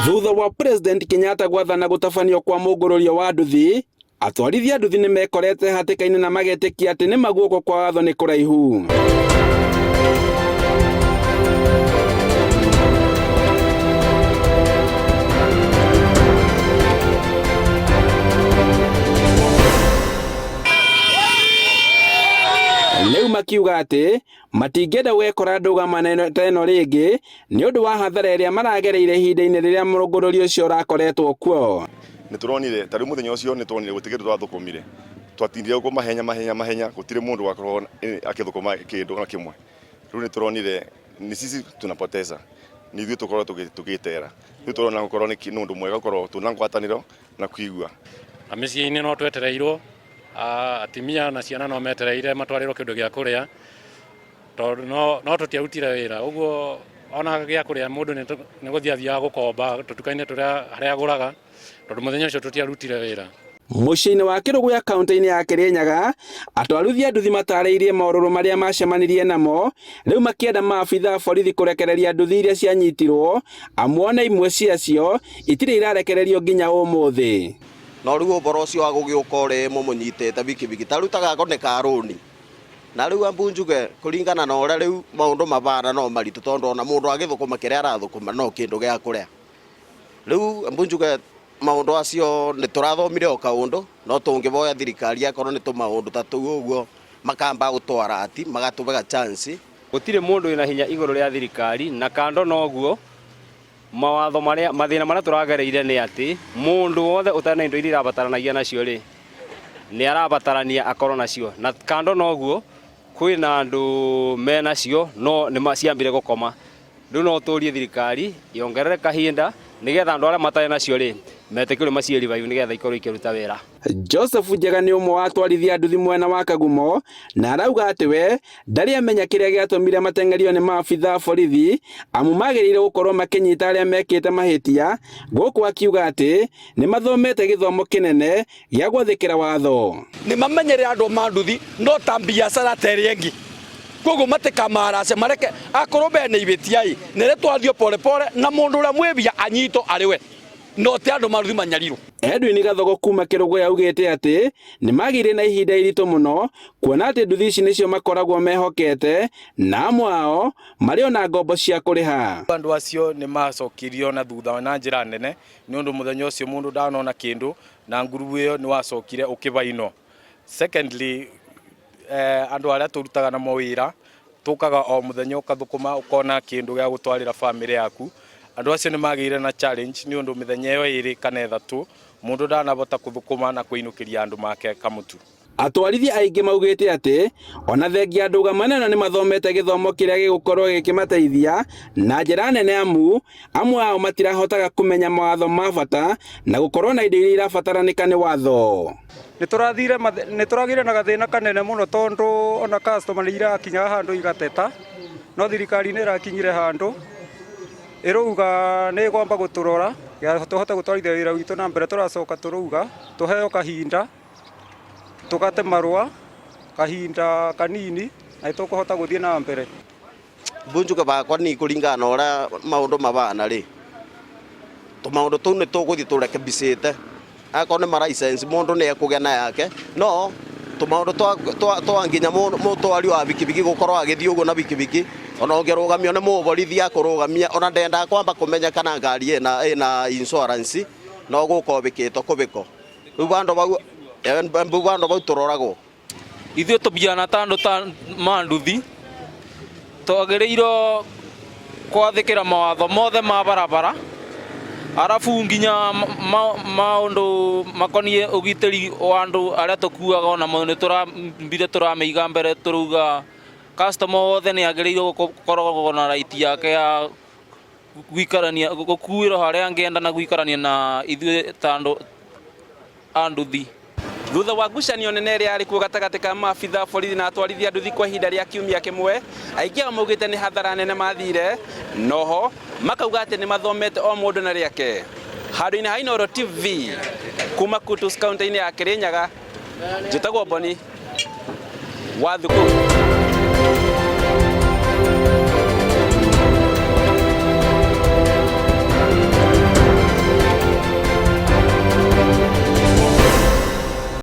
Thutha wa President Kenyatta gwathana gũtabanio kwa mũngũrũrio wa nduthi, atwarithia nduthi nĩ mekorete hatĩka-inĩ na magetĩkia atĩ nĩ maguoko kwa watho nĩ kũraihu. Rĩu makiuga atĩ matingĩenda gwekora ndũgamano ta ĩno rĩngĩ nĩ ũndũ wa hathara ĩrĩa maragereire ihinda-inĩ rĩrĩa mũrũngũrũri ũcio ũrakoretwo kuo. Nĩ tũronire ta rĩu mũthenya ũcio nĩ tuonire gũtirĩ kĩndũ twathũkũmire, twatindire gũkũ mahenya mahenya mahenya, gũtirĩ mũndũ wakorwo agĩthũkũma kĩndũ ona kĩmwe. Rĩu nĩ tũronire ni sisi tunapoteza, nĩ ithuĩ tũkorwo tũgĩtera. Rĩu tũrona gũkorwo nĩ ũndũ mwega gũkorwo twĩna ngwatanĩro na kũigua. Na mĩciĩ-inĩ no twetereirwo, atimia na ciana no metereire matwarĩrwo kĩndũ gĩa kũrĩa, tondũ no tũtiarutire wĩra. Ũguo ona gĩa kũrĩa mũndũ nĩ gũthiĩ athiaga gũkomba tũtuka-inĩ tũrĩa harĩa agũraga, tondũ mũthenya ũcio tũtiarutire wĩra. Mũciĩ-inĩ wa Kĩrũgũya kaũntĩ-inĩ ya Kĩrĩnyaga, atwarithia nduthi matarĩirie morũrũ marĩa macemanirie namo, rĩu makĩenda maabitha a borithi kũrekereria nduthi iria cianyitirwo, amu ona imwe ciacio itirĩ irarekererio nginya ũmũthĩ. No rĩu ũboro ũcio wa gũgĩũka ũrĩ mũmũnyitĩte bikibiki ta rĩu ta gako nĩ ka rũni. Na rĩu ambu njuge kũringana na ũrĩa rĩu maũndũ mabana no maritũ tondũ ona mũndũ agĩthũkũma kĩrĩa arathũkũma no kĩndũ gĩa kũrĩa. Rĩu ambu njuge maũndũ acio nĩ tũrathomire o kaũndũ no tũngĩboya thirikari akorwo nĩ tũmaũndũ ta tũu ũguo makamba gũtwara ati magatũbega chance. Gũtirĩ mũndũ wĩna hinya igũrũ rĩa thirikari na kando na ũguo mawatho marĩa mathĩna marĩa tũragereire nĩ atĩ mũndũ wothe ũtarĩ na indo iria irabataranagia nacio rĩ nĩ arabatarania akorwo nacio na kando na ũguo kwĩna andũ menacio no nĩ ciambire gũkoma. Rĩu no tũrie thirikari yongerere kahinda nĩgetha andũ arĩa matarĩ nacio rĩ metĩkĩrio maciĩ revive nĩgetha ikorwo ikĩruta wĩra. Joseph Njega nĩ ũmwe wa atwarithia nduthi mwena wa Kagumo na arauga atĩ we ndarĩ amenya kĩrĩa gĩatũmire mateng'erio nĩ maabitha a borithi amu magĩrĩire gũkorwo makĩnyita arĩa mekĩte mahĩtia, gũkũ akiuga atĩ nĩ mathomete gĩthomo kĩnene gĩa gwathĩkĩra watho. Nĩ mamenyere andũ ma nduthi no ta biacara ta ĩrĩa ĩngĩ, koguo matikamarace mareke akorwo bena ibĩtia ĩ nere twathio pole pole na mũndũ ũrĩa mwĩbia anyitwo arĩ we no ti andũ ma nduthi manyarirwo. Edwin Gathogo kuma Kĩrũgũya augĩte atĩ nĩ magĩire na ihinda iritũ mũno kuona atĩ nduthi ici nĩcio makoragwo mehokete na amwe ao marĩ ona ngombo cia kũrĩha. Andũ acio nĩ macokirio na thutha na njĩra nene nĩ ũndũ mũthenya ũcio mũndũ ndanona kĩndũ na ngurubu ĩyo nĩ wacokire ũkĩbainwo. Secondly, andũ arĩa tũrutaga namo wĩra tũkaga o mũthenya ũkathũkũma ũkona kĩndũ gĩa gũtwarĩra bamĩrĩ yaku. Andũ acio nĩ magĩire na challenge nĩ ũndũ mĩthenya ĩyo ĩrĩ kana ĩthatũ mũndũ ndanabota kũthũkũma na kũinũkĩria andũ make kamũtu. Atwarithia aingĩ maugĩte atĩ ona thengia ndũgamano ĩno nĩ mathomete gĩthomo kĩrĩa gĩgũkorwo gĩkĩmateithia na njĩra nene amu amwe ao matirahotaga kũmenya mawatho ma bata na gũkorwo na indo iria irabataranĩka nĩ watho. Nĩ tũragĩire na gathĩna kanene mũno tondũ ona customer nĩ irakinyaga handũ igateta, no thirikari nĩ ĩrakinyire handũ ĩrauga nĩ ĩkwamba gũtũrora tũhote gũtwarithia wĩra witũ na mbere. Tũracoka tũrauga tũheo kahinda tũgate marũa kahinda kanini na nĩ tũkũhota gũthiĩ na mbere. Bunjuka bakwa ni kũringana na ũrĩa maũndũ mabana rĩ, tũmaũndũ tũu nĩ tũgũthiĩ tũrekebicĩte. Akorwo nĩ ma license mũndũ nĩ ekũgĩa na yake, no tũmaũndũ twa nginya mũtwari wa bikibiki gũkorwo agĩthiĩ ũguo na bikibiki, ona ũngĩrũgamio nĩ mũborithi akũrũgamia, ona ndendaga kwamba kũmenya kana ngari ĩna insurance, no gũka ũbĩkĩtwo kũbĩko. Rĩu bandũ bau, bandũ bau tũroragwo. Ithuĩ tũbiana ta andũ ta ma nduthi, twagĩrĩirwo gwathĩkĩra mawatho mothe ma barabara, arabu nginya maũndũ makoniĩ ũgitĩri wa andũ arĩa tũkuaga onamo nĩ tũrambire tũramĩiga mbere tũrauga customer wothe nĩ agĩrĩirwo gũkoragwo na right yake ya gũikarania, gũkuĩrwo harĩa angĩenda na gũikarania na ithuĩ ta andũ a nduthi. Thutha wa ngucanio nene ĩrĩa yarĩ kuo gatagatĩ ka maabitha a borithi na atwarithia nduthi kwa ihinda rĩa kiumia kĩmwe, aingĩ ao maugĩte nĩ hathara nene mathire, noho makauga atĩ nĩ mathomete o mũndũ na rĩake. Handũ-inĩ ha Inooro TV, kuma Kutus kaunti-inĩ ya Kirinyaga, njĩtagwo Boni wa Thuku.